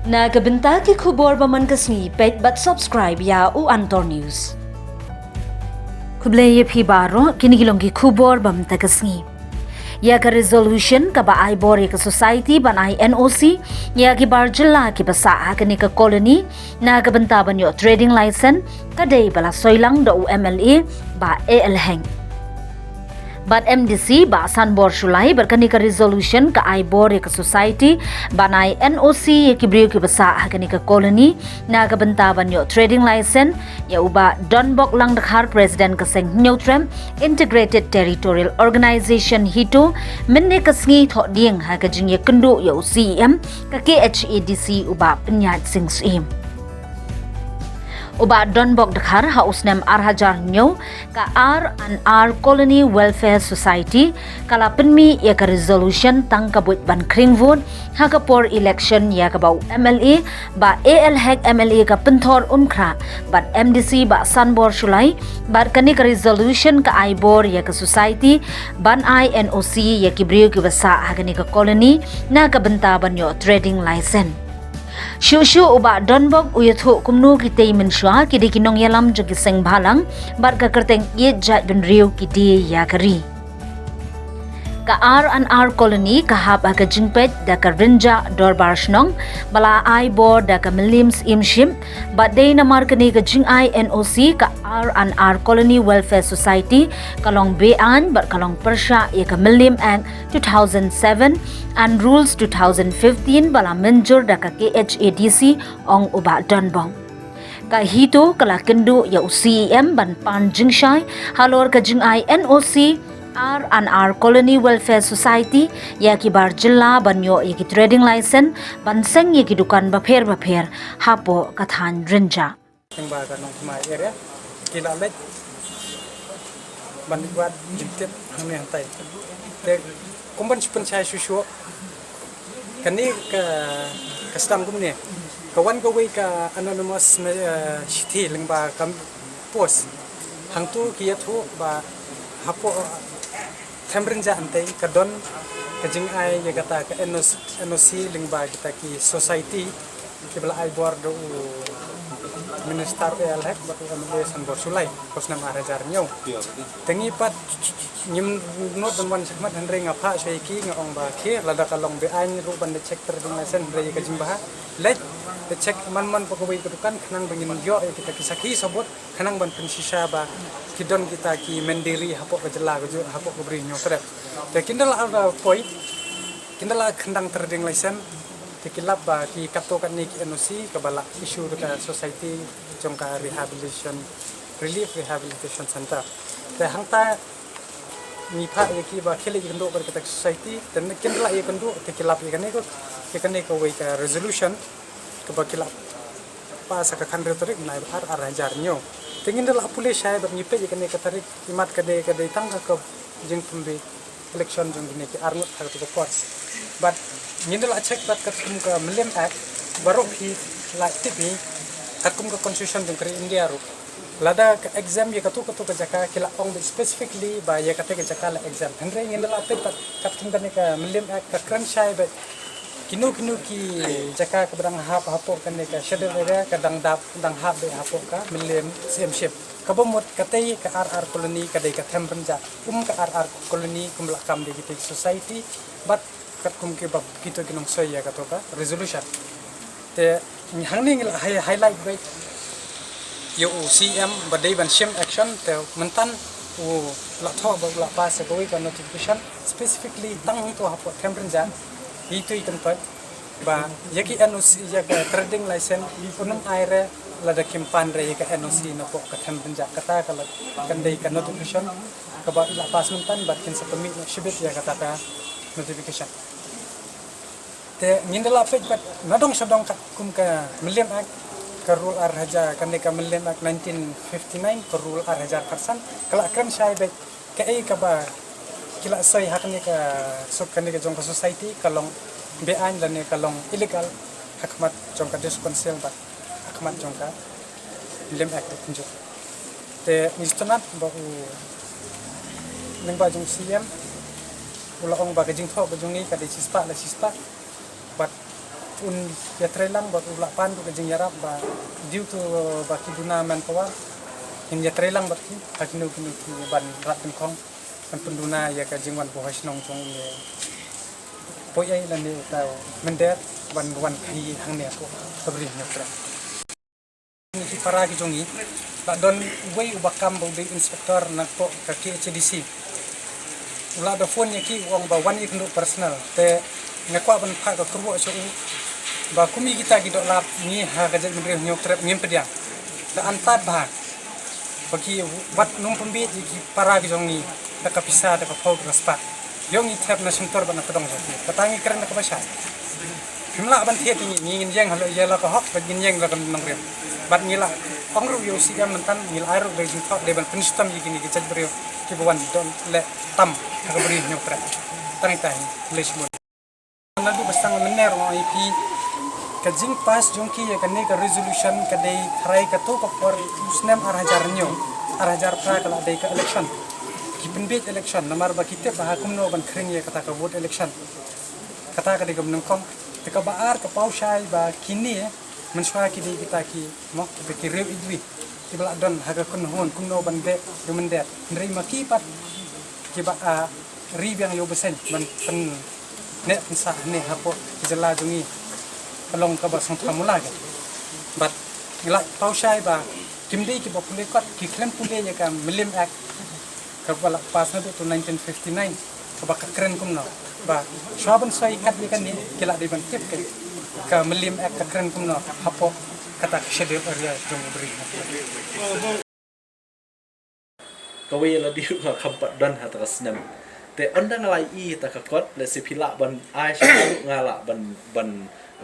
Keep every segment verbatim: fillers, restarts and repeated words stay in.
Na ka bynta ki khubor ba man ka sngi, peit bad subscribe ïa u Antor News. Khublei ïa phi baroh, kine ki long ki khubor ba man ka sngi. Ïa ka resolution kaba ai bor ïa ka society ban ai N O C ïa ki bar jylla kiba sah ha kane ka colony na ka bynta ban ïoh trading license, ka dei ba la soi lang da u M L A Bah A L Hek bad M D C Bah Sanbor Shullai. Bad kane ka resolution ka ai bor ïa ka society ban ai N O C ïa ki briew kiba sah ha kane ka colony na ka bynta ban ïoh trading license ïa u Bah Donbok Langdkhar, President ka seng Hynñiewtrep Integrated Territorial Organization, HITO, mynne ka sngi thohdieng ha ka jingïakynduh ïa u C E M ka K H A D C u Bah Pynïaid Sing Syiem. U Bah Donbok Dkhar, ha u snem ar hajar hynñiew, ka R and R Colony Welfare Society ka la pynmih ïa ka resolution tang ka buit ban khring vote ha ka por election ïa kaba u M L A Bah A L Hek, M L A ka Pynthorumkhrah, bad M D C Bah Sanbor Shullai. Bad kane ka resolution ka ai bor ïa ka society ban ai N O C ïa ki briew kiba sah ha kane ka colony na ka bynta ban ïoh trading license. Shuh shuh u Bah Donbok u ïathuh kumno kitei mynshuwa ki dei ki nongïalam jong ki seng bhalang bad ka kyrteng ïeit jaitbynriew ki die ïa ka ri. Ka R and R Colony ka hap ha ka jingpeit da ka Rynjah Dorbar Shnong ba la ai bor da ka Mylliem Syiem Ship, bad dei namar kane ka jingai N O C, ka R and R Colony Welfare Society ka long be-aiñ bad ka long pyrshah ïa ka Mylliem Act two thousand seven and Rules two thousand fifteen ba la mynjur da ka K H A D C, ong u Bah Donbok. Ka HITO ka la kynduh ïa u C E M ban pan jingshai halor ka jingai N O C R and R Colony Welfare Society ïa ki bar jylla ban ïoh ïa ki trading license ban seng ïa ki dukan bapher bapher hapoh ka thaiñ Rynjah. Tang ba ka Nongthymmai area ki la leit ban wad jingtip hangne hangtai. Te kum ban shu pynshai shuh shuh, kane ka, ka sdang kumne. Ka wan kawei ka anonymous me-, eh, shithi lyngba ka post. Hangtu ki ïathuh ba hapoh Them Rynjah hangtai ka don ka jingai ïa kata ka N O C, N O C lyngba kita ki society kiba la ai bor da u Minister A L Hek bad u M L A Sanbor Shullai, ha u snem ar hajar hynñiew. Te ngi pat ngim nud ban wan shakhmat, hynrei nga phah shuwa ïa ki, nga ong ba khie, lada ka long be-aiñ ruh ban da check trading license, hynrei ïa ka jingbha, leit da check man man pat kawei ka dukan khnang ba ngin ïoh ïa kita ki sakhi sabut, khnang ban pynshisha ba ki don kita ki mynder ri hapoh ka jylla ka jong, hapoh ka Bri Hynñiewtrep. Te kin da la, uh, poi, kin da la khang trading license, te ki lap ba ki katto katne ki N O C kaba la issue da ka society jong ka rehabilitation, Relief Rehabilitation Center. Te hangta ngi phah ïa ki ba khie leit ïakynduh bad kita ki society, te kin da la ïakynduh, te ki lap ïa kane ka, ïa kane kawei ka resolution kaba ki la pass ha ka khathynriew tarik bnai ba ar, ar hajar hynñiew. Te ngin da la pule shai bad ngi peit ïa kane ka tarik, imat ka dei, ka dei tang ka, ka jingpynbeit election jong kine ki arngut ha katu ka por. Bad ngin da la check bad katkum ka Mylliem Act, baroh phi la tip hi, katkum ka constitution jong ka ri India ruh, lada ka exempt ïa katu katu ka jaka, ki la ong beit specifically ba ïa kata ka jaka la exempt. Hynrei ngin da la peit bad katkum kane ka Mylliem Act ka kren shai beit kino kino ki jaka kaba dang hap hapoh kane ka schedule area ka dang dap, dang hap beit hapoh ka Mylliem Syiem Ship. Kaba mut katei ka R R Colony ka dei ka Them Rynjah, kum ka R R Colony kum la kam da kita ki society, bad katkum kiba kito ki nongsoi ïa kato ka resolution. Te hangne ngi la hi-, highlight beit ïa u C M ba dei ban shim action, te mynta u la thoh ba u la pass ïa kawei ka notification specifically tang hangto hapoh Them Rynjah, ïa itu i kyntoit ba ïa ki N O C, ïa ka trading license, un ym ai re lada kim pan re ïa ka N O C napoh ka Them Rynjah. Kata ka la, kan dei ka notification kaba la pass mynta, bad kin sa pynmih noh shibit ïa kata ka notification. Te ngin da la peit bad nadong shadong katkum ka Mylliem Act, ka rule ar hajar, kane ka Mylliem Act nineteen fifty-nine, ka rule ar hajar khatsan, ka la kren shai beit kaei kaba ki la soi ha kane ka, so kane ka jong ka society ka long be-aiñ lane ka long illegal ha khmat jong ka District Council bad ha khmat jong ka Mylliem Act ruh kumjuh. Te ngi sngewtynnat ba u lyngba jong u C M u la ong ba ka jingthoh ka jong ngi ka dei shispah la shispah. Bad Un ïatreilang bad u la pan ruh ka jingïarap ba due to ba ki duna manpower, ngin ïatreilang bad ki ha kino kino ki ban rat pynkhong ban pynduna ïa ka jingwan buh ha shnong jong i poi ei lane ta mynder ban wan khaïi hangne hapoh ka Bri Hynñiewtrep. Ki para ki jong ngi la don uwei uba kam ba u dei inspector na pok ka K H A D C. U la da phone ïa ki u ong ba wan ïa kynduh personal te nga kwah ban phah ka kyrwoh sha u ba kum ïa kita ki doh lap ngi ha ka jaitbynriew Hynñiewtrep ngim pdiang. Da antad bha ba ki wat nong pynbiej ïa ki para ki jong ngi da ka pisa da ka phew da ka spah. Ïoh ngi thep na shyntur bad na kdong jong ki. Kata ngi kren da kaba shai. Phim lah ban thied ïa ngi, ngi ngin ïeng halor ïa la ka hok bad ngin ïeng la ka nongrim. Bad ngi la ong ruh ïa u C M mynta ngi la ai ruh da ka jingthoh dei ban pynshitom ïa kine ki jaitbynriew kiba wan don leh tam ha ka Bri Hynñiewtrep. Tang ita hi, khublei shibun. Naduh ba sdang mynne ruh nga ong ïa phi ka jingpass jong ki ïa kane ka resolution ka dei tharai kato ka por u snem ar hajar hynñiew, ar hajar phra ka la dei ka election. Ki pynbiej election namar ba ki tip ba ha kumno ban khring ïa kata ka vote election. Kata ka dei ka banyngkong. Te kaba ar ka paw shai ba kine mynshuwa ki dei kita ki mo kita ki riew ijwi kiba la don ha ka kynhun kumno ban beh ïa u mynder. Hynrei ma ki pat kiba, ah, ri biang ïa u bseiñ ban pynneh pynsah ne hapoh ki jylla jong ngi ka long kaba sngewthuh mula ke. Bad ngi la paw shai ba kim dei kiba pule kot, ki khlem pule ïa ka Mylliem Act kaba la pass naduh to nineteen fifty-nine, kaba ka kren kumno ba shuwa ban soi kat ïa kane ki la dei ban tip ka, ka Mylliem Act ka kren kumno hapoh kata ka schedule area jong u Bri. Kawei la dei ruh nga kham pat don ha ta ka snem. Te ynda nga la ïohi ta ka kot, lehse phi lah ban ai sha nga ruh nga lah ban, ban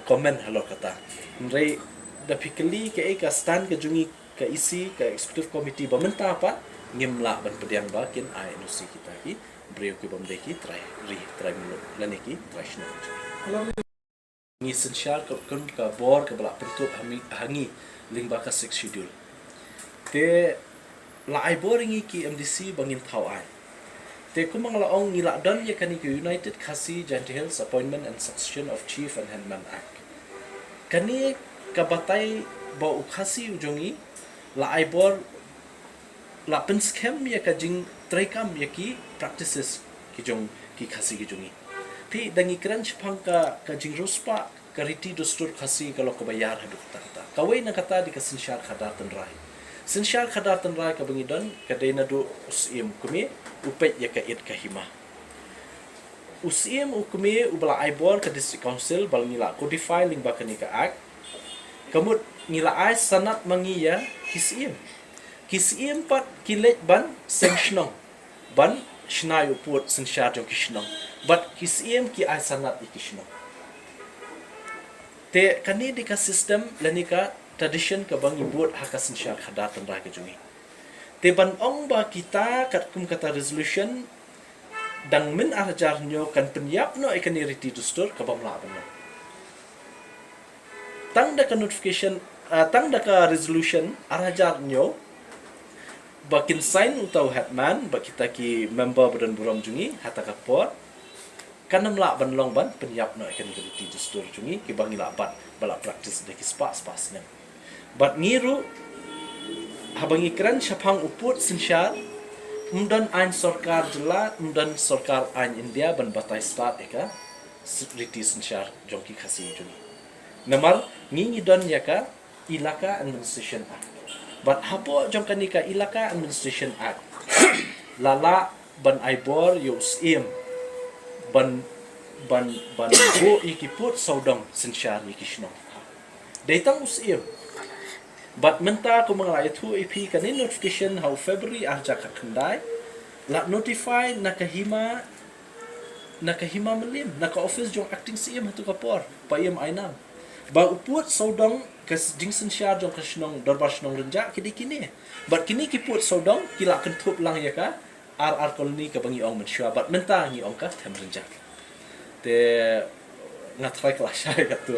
comment halor kata. Hynrei da phi kylli kaei ka stand ka jong ngi ka E C, ka executive committee ba mynta pat ngim lah ban pdiang ba kin ai N O C kita ki briew ki bym dei ki trai ri, trai muluk lane ki trai shnong. Ngi synshar ka, ka, ka bor kaba la pynkup ha ngi, ha ngi lyngba ka Sixth Schedule. Te la ai bor ïa ngi ki M D C ba ngin thaw aiñ. Te kumba nga la ong ngi la don ïa kane ka United Khasi Jaintia Hills Appointment and Succession of Chief and Headman Act. Kane ka batai ba u Khasi u jong ngi la ai bor, la pynskhem ïa ka jingtreikam ïa ki practices ki jong ki Khasi ki jong ngi. Te da ngi kren shaphang ka, ka jingriewspah ka riti dustur Khasi ka long kaba ïar haduh katta katta. Kawei na kata dei ka synshar khadar tynrai. Synshar khadar tynrai kaba ngi don ka dei naduh u Syiem u kmie u peit ïa ka it ka hima. U Syiem u kmie uba la ai bor ka District Council ba ngi la codify lyngba kane ka Act. Ka mut ngi la ai sanad ma ngi ïa ki Syiem. Ki Syiem pat ki leit ban seng shnong ban shna ïa u pud synshar jong ki shnong. Bad ki Syiem ki ai sanad ïa ki shnong. Te kane dei ka system lane ka tradition kaba ngi bud ha ka synshar khadar tynrai ka jong ngi. Te ban ong ba kita katkum kata resolution dang mynhynnin ar hajar hynñiew kan pynïap noh ïa kane riti dustur ka bym lah ban long. Tang da ka notification, ah, tang da ka resolution ar hajar hynñiew ba kin sign uta u headman bad kita ki member ba don burom jong ngi ha kata ka por, kan ym lah ban long ban pynïap noh ïa kane ka riti dustur jong ngi kiba ngi la bat ba la practice da ki spah spah snem. Bad ngi ruh haba ngi kren shaphang u pud synshar, ym don aiñ sorkar jylla, ym don sorkar aiñ India ban batai stad ïa ka s-, riti synshar jong ki Khasi jong ngi. Namar ngi ngi don ïa ka Elaka Administration Act. Bad hapoh jong kane ka Elaka Administration Act la lah ban ai bor ïa u Syiem ban, ban, ban buh ïa ki pud sawdong synshar ïa ki shnong. Dei tang u Syiem. Bad mynta kumba nga la ïathuh ïa phi kane notification ha u February ar hajar khatkhyndai la notify na ka hima, na ka hima Mylliem, na ka office jong Acting Syiem ha katu ka por, Paiem Ainam. Ba u pud sawdong ka s-, jingsynshar jong ka shnong, Dorbar Shnong Rynjah ki dei kine. Bad kine ki pud sawdong ki la kynthup lang ïa ka ar ar colony kaba ngi ong mynshuwa, bad mynta ngi ong ka Them Rynjah. Te nga tharai ka la shai katto.